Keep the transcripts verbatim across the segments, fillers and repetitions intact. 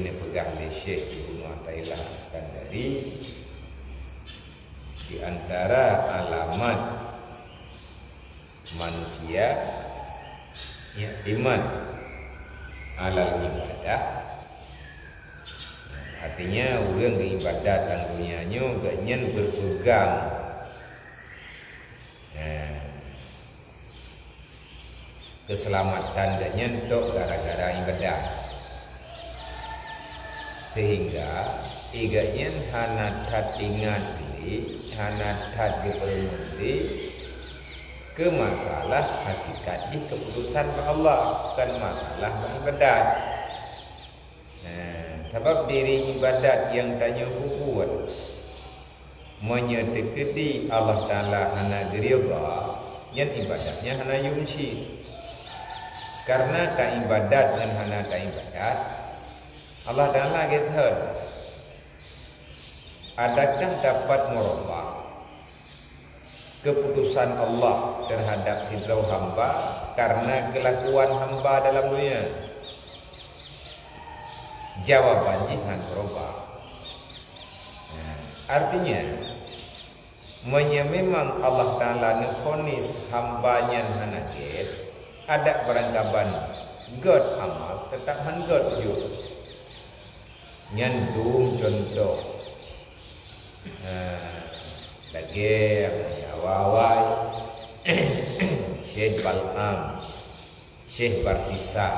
Neupeugah lé Syekh Ibnu Athaillah Iskandari, di antara alamat manusia i'timad alal ibadah, artinya ureuëng geuibadat lam donya nyoe gobnyan berpegang, eh, keuseulamatan gobnyan tok gara-gara ibadat. Sehingga gobnyan hana that ingat lé, hana that geupeureumeun lé keu masalah hakikat jih keuputosan bak Allah, kon masalah bak ibadat. Nah, sabab diri ibadat nyang tanyoe peubuet, meunyoe teukeudi Allah Taala hana geuridha, nyan ibadat nyan hana yum cit. Karena taibadat ngon hana taibadat, Allah Taala gét that. Adakah dapat meurubah keuputosan Allah terhadap sidroe hamba karena keulakuan hamba dalam donya? Jawaban jih hana rubah. Nah, artinya, meunyoe memang Allah Taala neufonis hamba nyan hana gét, adak barangkaban gét amal, teutap hana gét ujong. Nyan dum cuntoh. Nah, lagée awai-awai Syekh Bal'am, Syekh Barsisa,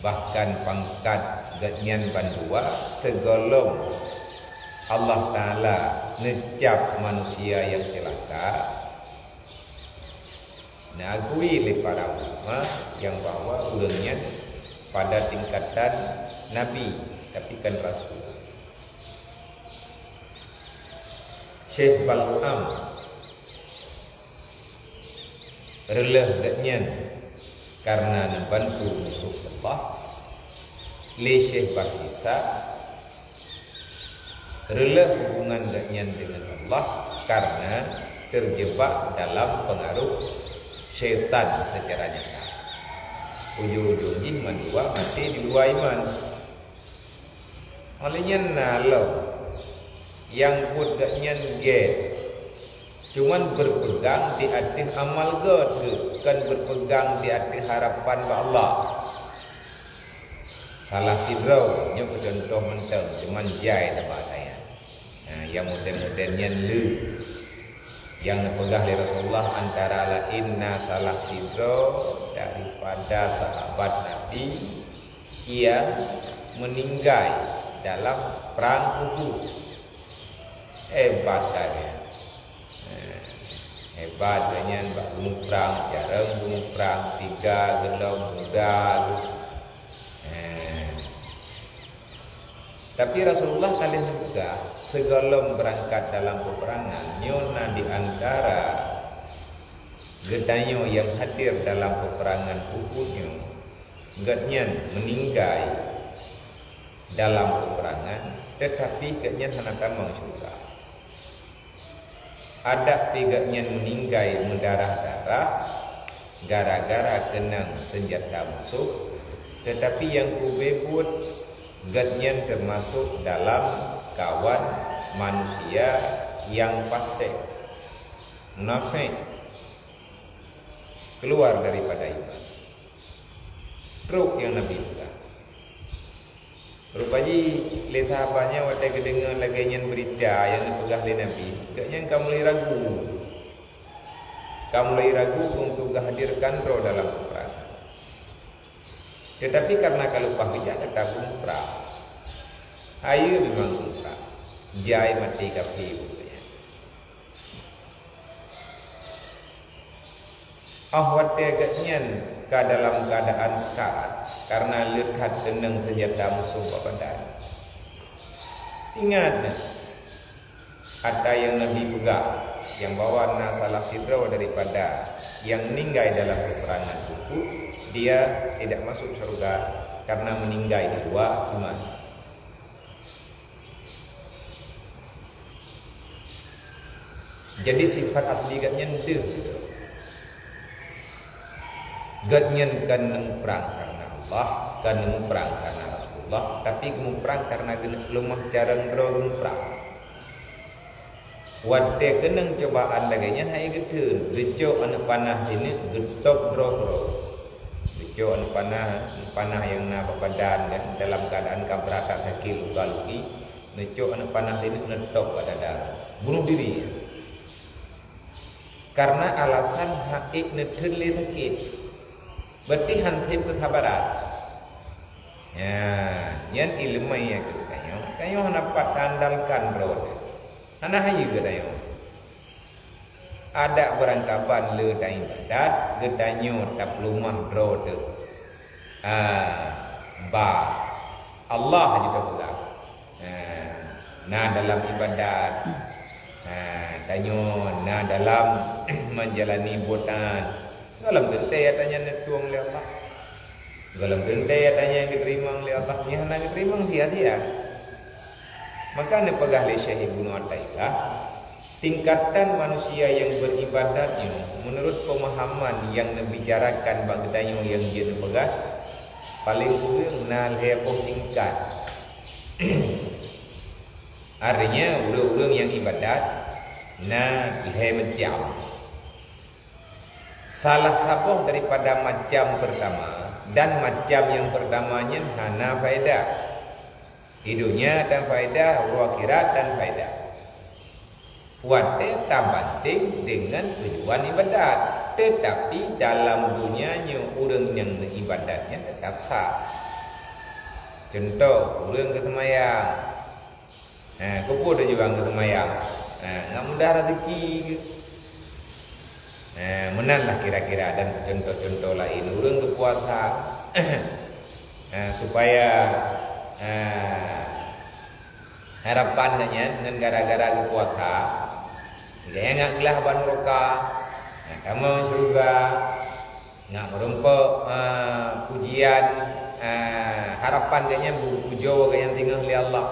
bahkan pangkat gobnyan bandua sigohlom Allah Taala neucab manusia nyang ceulaka, neuakui lé para ulama nyang bahwa ureuëng nyan pada tingkatan nabi, tapi kon rasul. Syekh Bal'am reuloh gobnyan karena neubantu musoh Allah. Lé Syekh Barsisa reuloh hubungan gobnyan deungon Allah karena teujeubak dalam peungaruh syaitan seucara nyata. Ujong-ujong jih mandua maté di luwa iman. Óh lheueh nyan na lom nyang buet gobnyan gét, cuman berpegang di ateueh amal gét geuh, kon berpegang di ateueh harapan bak Allah. Salah sidroe nyoe keu cuntoh mantong, cuman jai taba tanya. Nah, nyang model-model nyan le nyang neupeugah lé Rasulullah, antara laén na salah sidroe daripada sahabat Nabi nyang meuninggai dalam prang Uhud. Hebat that nyan. Eh, hebat that nyan bak geumuprang, carông geumuprang, tiga gohlom muda. Eh. Tapi Rasulullah ka lheueh neupeugah, sigohlom beurangkat dalam peupeurangan, nyoe na di antara geutanyoe nyang hadir dalam peupeurangan Uhud nyoe, gobnyan meuninggai dalam peupeurangan, teutapi gobnyan hana tamong syeuruga. Adak pih gobnyan meuninggai meudarah-darah gara-gara keunong seunjata musoh, teutapi nyang keubeue buet, gobnyan teumasok dalam kawan manusia nyang fasek, munafék, keuluwa daripada iman. Trok nyang Nabi peugah. Rupa jih lé sahabat nyan watée geudeungoe lagée nyan beurita nyang neupeugah lé Nabi, gobnyan ka mulai ragu. Ka mulai ragu keu untuk geuhadirkan droe dalam peupeurangan. Teutapi kareuna ka lumpah geujak, teutap geumuprang. Hayeue memang geumuprang. Jai maté kafé buet nyan. Óh watée gobnyan ka dalam keuadaan sekarat, kareuna le that keunong seunjata musoh bak badan. Ingat, ata nyang Nabi peugah, nyang bahwa na salah sidroe daripada nyang meuninggai dalam peupeurangan Uhud, dia tidak masuk syurga karena meninggai di luar iman. Jadi, sifat asli gobnyan deuh. Gobnyan kon muprang kareuna Allah, kon muprang kareuna Allah, tapi geumuprang karena geuneuk peuleumah carông droe geumuprang. Watée keunong cobaan lagée nyan hai geutheun, geucok aneuëk panah sineuk geutôb droe-droe. Geucok aneuëk panah, panah nyang na bak badan kan, dalam keuadaan ka brat that sakét luka-luki, neucok aneuëk panah sineuk neutôb bak dada. Bunoh diri. Karena alasan hak ék neutheun lé sakét. Berarti han sép keusabaran. Ya, nyan ileumèe nyang keu tanyoe. Tanyoe hana pat taandalkan droe teuh. Hana hayeue geutanyoe. Adak beurangkaban le taibadat, geutanyoe tapeuleumah droe teuh. Ah, ba Allah jeuet tapeugah. Ah, na dalam ibadat. Ah, tanyoe na dalam menjalani buet taat. Gohlom teuntèe ata nyan neutueng lé Allah. Gohlom teuntèe ata nyan geuteurimong lé Allah. Nyan hana geuteurimong sia-sia. Maka neupeugah lé Syekh Ibnu Athaillah, tingkatan manusia nyang beribadat nyoe, meunurot pemahaman nyang neubicarakan bak geutanyoe nyang jeuet neupeugah, paleng kureueng na lhèe boh tingkat. Artinya, ureueng-ureueng nyang ibadat na lhèe macam. Salah saboh daripada macam pertama, dan macam nyang pertama nyan hana faedah. Di donya tan faedah, uroe akhirat tan faedah. Watèe tabandeng deungon tujuan ibadat, teutapi dalam donya nyoe ureueng nyang meuibadat nyan teutap sah. Cuntoh, ureueng geuseumayang. Ha, keupeue tujuan geuseumayang? Ha, ngat mudah raseuki geuh. Ha, meunan lah kira-kira dan cuntoh-cuntoh laén. Ureueng geupuasa, ha, supaya, ha, harapan geuh nyan ngon gara-gara geupuasa, geuh nyan ngat glah bak nuraka, ngat tamong syeuruga, ngat meurumpok, ha, pujian, ha, harapan geuh nyan beupujoe geuh nyan singoh lé Allah.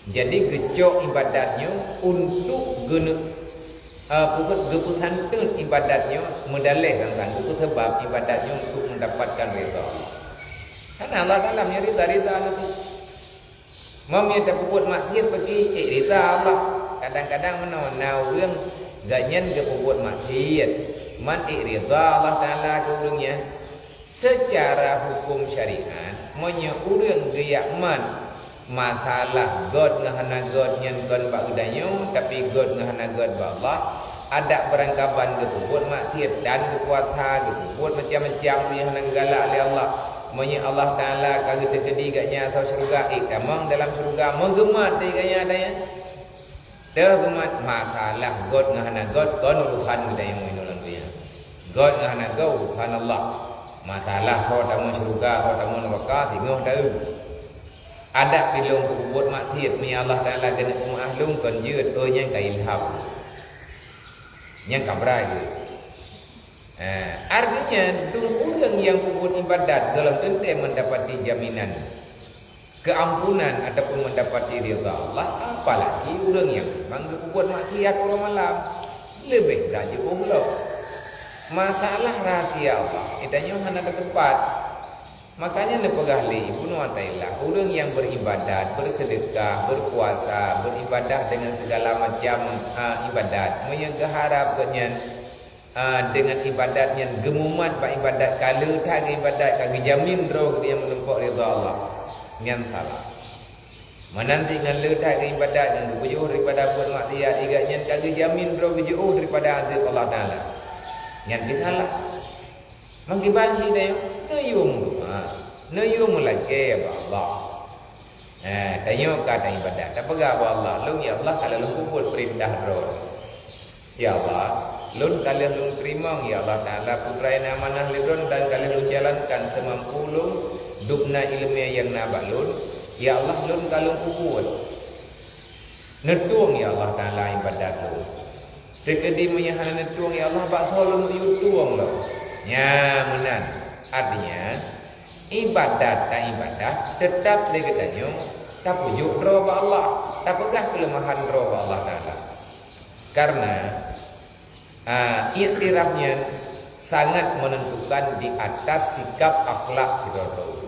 Jadi, geucok ibadat nyoe untuk geuneuk, eh, peubuet geupeusanteun ibadat nyoe, meudaleh teuntang geupeusabab ibadat nyoe untuk mendapatkan ridha Allah. Karena Allah Taala meunyoe ridha, ridha laju. Meunyoe tapeubuet maksiat bagi ék ridha Allah. Kadang-kadang meunoe na ureueng gobnyan geupeubuet maksiat, man ék ridha Allah Taala keu ureueng nyan. Seucara huköm syariat, meunyoe ureueng geuyakman masalah göt ngon hana göt nyan kon bak geutanyoe, tapi göt ngon hana göt bak Allah, adak beurangkaban geupeubuet maksiet dan geupuasa, geupeubuet macam-macam nyang hana geugalak lé Allah. Meunyoe Allah Taala ka geuteukeudi gobnyan asoe syeuruga, ék tamong dalam syeuruga, meugeumat di gobnyan ata nyan. Teuh geumat masalah göt ngon hana göt kon urusan geutanyoe inoe lam donya. Göt ngon hana göt urusan Allah. Masalah soe tamong syeuruga, soe tamong nuraka, singoh taeu. Adak pih lôn peubuet maksiet, meunyoe Allah Taala keuneuk peumeu'ah lôn kon jeuet, oh, nyan ka ilham. Nyan ka brai jeuet. Eh, artinya, dum ureueng nyang peubuet ibadat gohlom teuntèe mendapati jaminan keampunan ataupun mendapati ridha Allah, apalagi ureueng nyang memang geupeubuet maksiat uroe malam, leubeh brat jiôh lom. Masalah rahasia Allah, geutanyoe hana teuteumpat. Makanya neupeugah lé Ibnu Athaillah, ureueng nyang beribadat, berseudeukah, berpuasa, beribadah dengan segala macam, ah, ibadat, meunyoe geuharab gobnyan, ah, deungon ibadat nyan geumumat bak ibadat, ka le that geuibadat, ka geujamin droe geuh nyang meunumpok ridha Allah. Nyan salah. Meunan cit ngon le that geuibadat ngon geupeujeuôh daripada buet maksiat, igat nyan ka geujamin droe geuh jiôh daripada azeueb Allah Taala. Nyan pih salah. Meukiban cit tanyoe, neuyue meudoa, neuyue meulakée bak Allah. Eh, tanyoe ka taibadat, tapeugah bak Allah, "Lôn, ya Allah, ka lôn peubuet peurintah Droe. Ya Allah, lôn ka lheueh lôn teurimong, ya Allah Taala, peue nyang na amanah lé Droe dan ka lheueh lôn jalankan seumampu lôn, dum na iéleumé nyang na bak lôn. Ya Allah, lôn ka lôn peubuet. Neutueng, ya Allah Taala, ibadat lôn. Teukeudi meunyoe hana neutueng, ya Allah, bak soe lôn yue tueng lom." Nyan meunan. Artinya, ibadat dan ibadat teutap lé geutanyoe tapeujok droe bak Allah, tapeugah keuleumahan droe bak Allah Taala. Karena, ah, iktiraf nyan sangat menentukan di atas sikap akhlak droe-droe.